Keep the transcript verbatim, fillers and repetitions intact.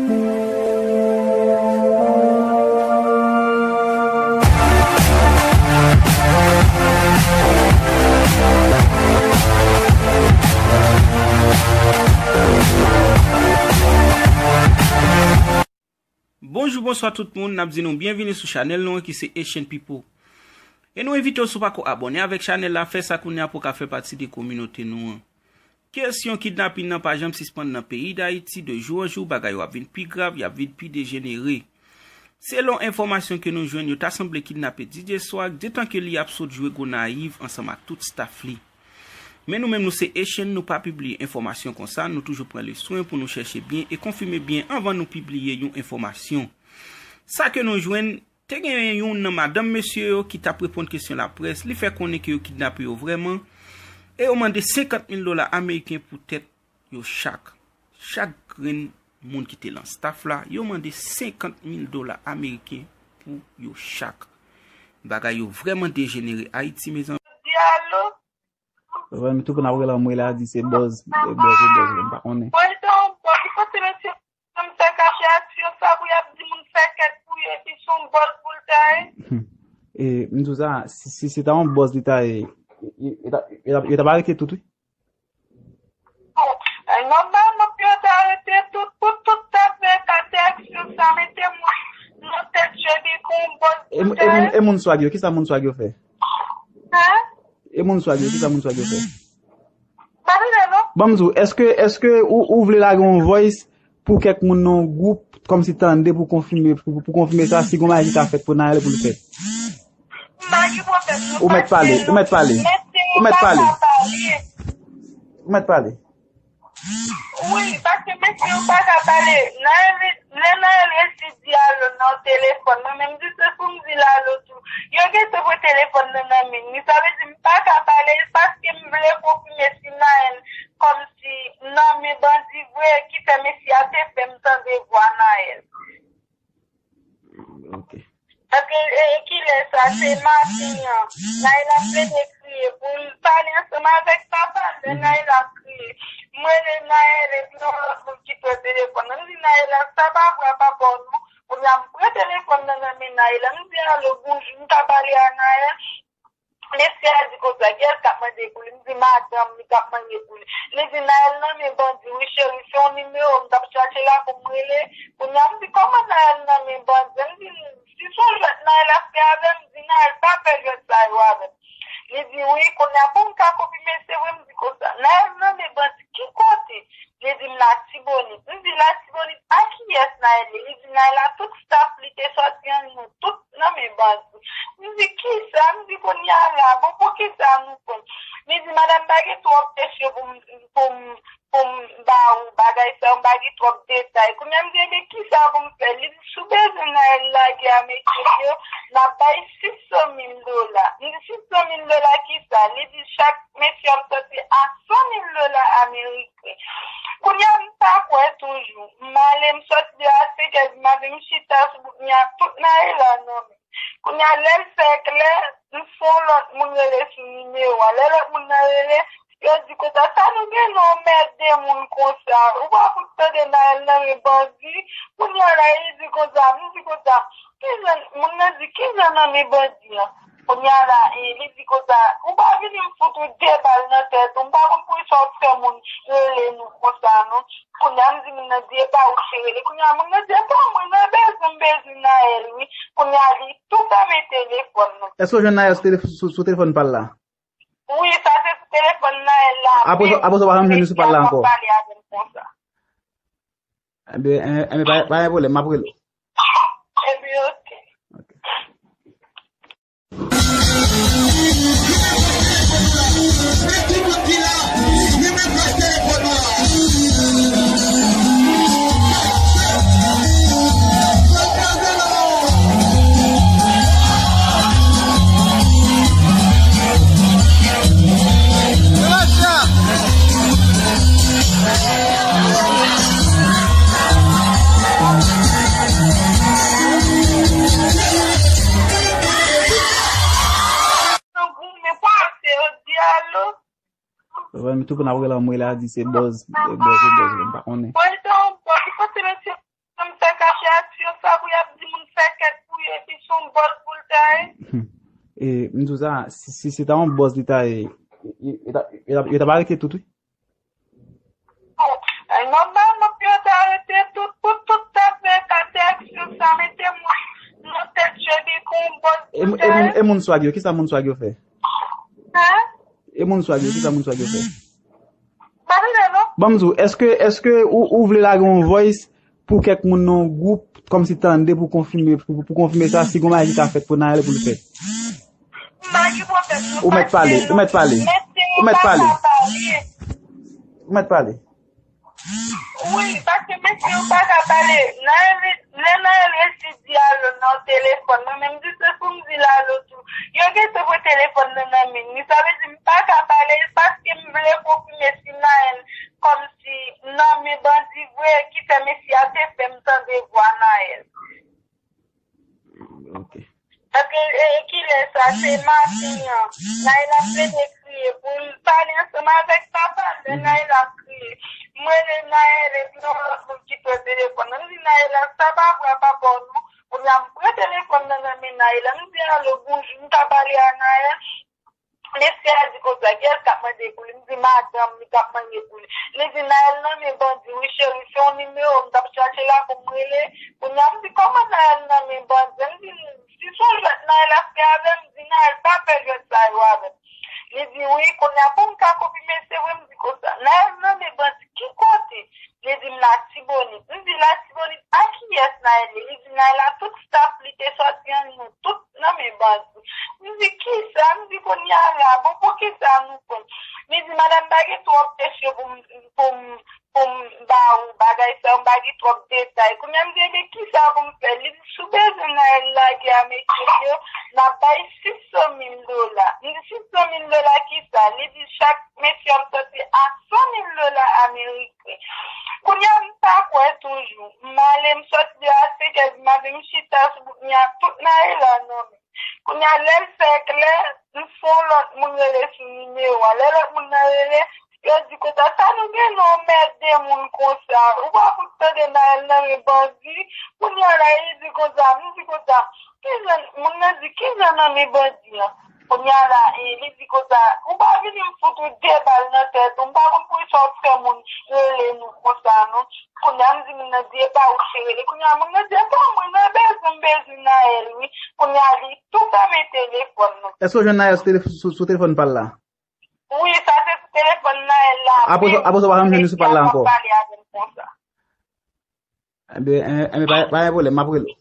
Bonjou, bonswa tout moun, n ap di nou byenvini sou chanèl nou an ki se Haitian People. E nou envite w, si w pako abòne avèk chanèl la, fè sa kounye a pou w ka fè pati de kominote nou an. Kesyon kidnapin nan pa janm sispann nan peyi Dayiti. De jou an jou, bagay yo ap vin pi grav, y ap vin pi dejenere. Selon enfòmasyon ke nou jwenn, yo ta sanble kidnape D J Swag, detan ke li ap sot jwe Gonayiv ansanm ak tout staff li. Men nou menm, nou se Haitian, nou pa pibliye enfòmasyon konsa, nou toujou pran le swen pou nou chèche byen e konfime byen anvan nou pibliye yon enfòmasyon. Sa ke nou jwenn, te gen youn nan madanm mesye yo ki t ap reponn kesyon laprès, li fè konnen ke yo kidnape yo vrèman, e yo mande senkant mil dola ameriken pou tèt yo chak. Chak grenn moun ki te lan staff la, yo mande senkant mil dola ameriken pou yo chak. Bagay yo vrèman dejenere Ayiti, mezanmi. Di alo. Vre, m tou konn ap rele m, rele a di se bòz, e bòz, e bòz, m pa konnen. Mwen te yon bòz, ki kote mesye m fè kache aksyon sa pou y ap di moun fè kèk pou yo, epi se yon bòz pou l ta ye? E, m di w sa, si, si se ta yon bòz li ta ye, yo, yo, yo ta, yo ta, yo t ap arete tout, wi. Nòmalman, pou yo ta arete tout, pou tout ta fè katè aksyon sa, mete moun nan tèt yo, epi kon bòz. E, pou e, ta moun, e moun Swag yo, kisa moun Swag yo fè? Hein? E moun Swag yo, kisa moun Swag yo fè? Pa tande, non? Ban m di w, èske, èske ou, ou vle lage yon voice pou kèk moun nan yon gwoup, kòmsi tande, pou konfime, pou, pou konfime sa, si gon bagay ki ka fèt pou Naël pou l fèt? M pa gen pwoblèm, non, paske nou, mesye yo pa ka pale. Ou mèt pale, ou mèt pale. Ou mèt pale. Wi, paske mesye yo pa ka pale. Naël, lè Naël resi di alo nan telefòn, mwen menm di se pou m di l alo tou. Yo gentan pran telefòn nan nan men m. Sa vle di m pa ka pale, paske m vle konfime si Naël kòmsi nan men bandi vre, ki fè mesye a te fè m tande vwa Naël. Ok. Epi, e, kilè sa? Se maten an. Naël ap plede kriye pou l pale ansanm avèk papa l. Lè Naël ap kriye, m rele Naël, epi yon lòt moun ki pran telefòn nan. M di Naël, sa pa vre, papa w non. Kounye a, m pran telefòn nan nan men Naël. M di, alo, bonjou, m ka pale a Naël? Mesye a di konsa, kiyès k ap mande pou li? M di, madanm li k ap mande pou li. Li di, Naël nan men bandi wi, cheri, se yon nimewo m t ap chache la pou m rele. Kounye a, m di, kòman Naël nan men bandi? M di, si se yon jwèt Naël ap fè avè m, m di, Naël pa fè jwèt sa yo avè m. Li di, wi, kounye a, pou m ka konfime, se vre, m di konsa, Naël nan men bandi, ki kote? Li di m Latibonit. M di Latibonit a kiyès Naël ye? Li di Naël a tout staff li te sòti an nou tout nan men bandi. M di kisa? M di kounye a la, bon, poukisa nou konn? Li di madanm pa gen twòp kesyon pou m, pou m, pou m ba ou bagay sa, m pa gen twòp detay. Kounye a m di, ebyen kisa pou m fè? Li di si w bezwen Naël lage a mesye yo, n ap bay sis san mil dola. M di sis san mil dola kisa? Li di chak mesye ap sòti a san mil dola ameriken. Kounye a m pa kwè toujou. M ale, m sòti de a senkè di maten, m chita sou bout mi a, tout Naël la nan men. Kounye a lè l fè klè, m fè yon lòt moun rele sou nimewo a. Lè lòt moun nan rele, yo di konsa, sa nou gen nan yon mèt de moun konsa? Ou pa fout tande Naël nan men bandi? Kounye a la, li di konsa, m di konsa, kijan, moun nan di, kijan nan men bandi an? Kounye a la, e, li di konsa, ou pa vini m fout ou de bal nan tèt ou, m pa konn poukisa w fè moun rele nou konsa non. Kounye a m di moun nan di, e pa ou ki te rele. Kounye a moun nan di, e pa mwen, nan bezwen, m bezwen Naël wi. Kounye a li tou fèmen telefòn nan. Èske w jwenn Naël sou telef-, sou, sou telefòn pa l la? Wi, sa se sou telefòn Naël la. Apre sa, apre sa, w pa janm jwenn li sou pa l la ankò? Mesye a ap pale avè m konsa. Ebyen, e, ebyen, pa, pa gen pwoblèm, m ap rele w. Ebyen, ok. Ok. Nan goumen pou mesye yo di alo. Vre, m tou konn ap rele m, rele a di se bòz, e bòz, e bòz, m pa konnen. Mwen te yon bòz, ki kote mesye m E, m di w sa, si, si se ta yon bòs li ta ye, yo, yo ta, yo ta, yo t ap arete tout, wi. Nòmalman, pou yo ta arete tout, pou tout ta fè katè aksyon sa, mete moun nan tèt yo epi kon bòs. E, e, moun- e moun swag yo, kisa moun swag yo fè? Hein? E moun swag yo, kisa moun swag yo fè? Pa tande non. Ban m di w, èske, èske ou, ou vle lage yon voice pou kèk moun nan yon gwoup, kòmsi tande pou konfime, pou, pou konfime sa, si gon bagay ki ka fèt pou Naël pou l fèt? M pa gen pwoblèm non, Ou mèt pale, ou mèt pale. Ou mèt pale. Ou mèt pale. Wi, paske mesye yo pa ka pale. Naël, lè Naël resi di alo nan telefòn, mwen menm di se pou m di l alo tou. Yo gentan pran telefòn nan nan men m. Sa vle di m pa ka pale paske m vle konfime si Naël kòmsi nan men bandi vre ki fè mesye a te fè m tande vwa Naël. Ok. Epi e, kilè sa, se maten an. Naël ap plede kriye pou l pale ansanm avèk papa l. Lè Naël ap kriye, m rele Naël epi yon lòt moun ki pran telefòn nan. M di Naël, sa pa vre, papa w non. Kounye a m pran telefòn nan nan men Naël. M di alo, bonjou, m ka pale a Naël? Mesye a di konsa, kiyès k ap mande pou li? M di madanm li k ap mande pou li. Li di Naël nan men bandi wi cheri, se yon nimewo m t ap chache la pou m rele. Kounye a m di kòman Naël nan men bandi? M di si se yon jwèt Naël ap fè avè m, m di Naël pa fè jwèt sa yo avè m. Li di wi, kounye a pou m ka konfime se vre m di konsa. Naël nan men bandi ki kote? Li di m Latibonit. M di Latibonit a kiyès Naël ye? Li di Naël a tout staff li te sòti an nou tout nan men bandi. M di kisa? M di kounye a la, bon poukisa nou konn? Li di madanm pa gen twòp kesyon pou m pou m pou m ba ou bagay sa, m pa gen twòp detay. Kounye a m di ebyen kisa pou m fè? Li di si w bezwen Naël lage a mesye yo, n ap bay sis san mil dola. M di sis san mil dola kisa? Li di chak mesye ap sòti a san mil dola ameriken. Kounye a m pa kwè toujou. M ale m sòti de a senk è di maten, m chita sou bout mi a tout Naël la nan men. Kounye a lè l fè klè, m fè yon lòt moun rele sou nimewo a. Lè lòt moun nan rele, yo di konsa sa nou gen non mèt de moun konsa. Ou pa fout tande Naël nan men bandi. Kounye a la li di konsa, m di konsa, kijan, moun nan di kijan nan men bandi an? Kounye a la e, li di konsa, ou pa vini m fout ou de bal nan tèt ou, m pa konn poukisa w ap fè moun rele nou konsa non. Kounye a m di moun nan di e pa ou ki te rele. Kounye a moun nan di e pa mwen nan bezwen, m bezwen Naël wi. Kounye a li tou fèmen telefòn nan. Èske w jwenn Naël sou telef- sou sou telefòn pa l la? Wi, sa se sou telefòn Naël la. Apre sa, apre sa w pa janm jwenn li sou pa l la ankò? Pale avè m konsa. Ebyen, ebyen pa pa gen pwoblèm, m ap rele w.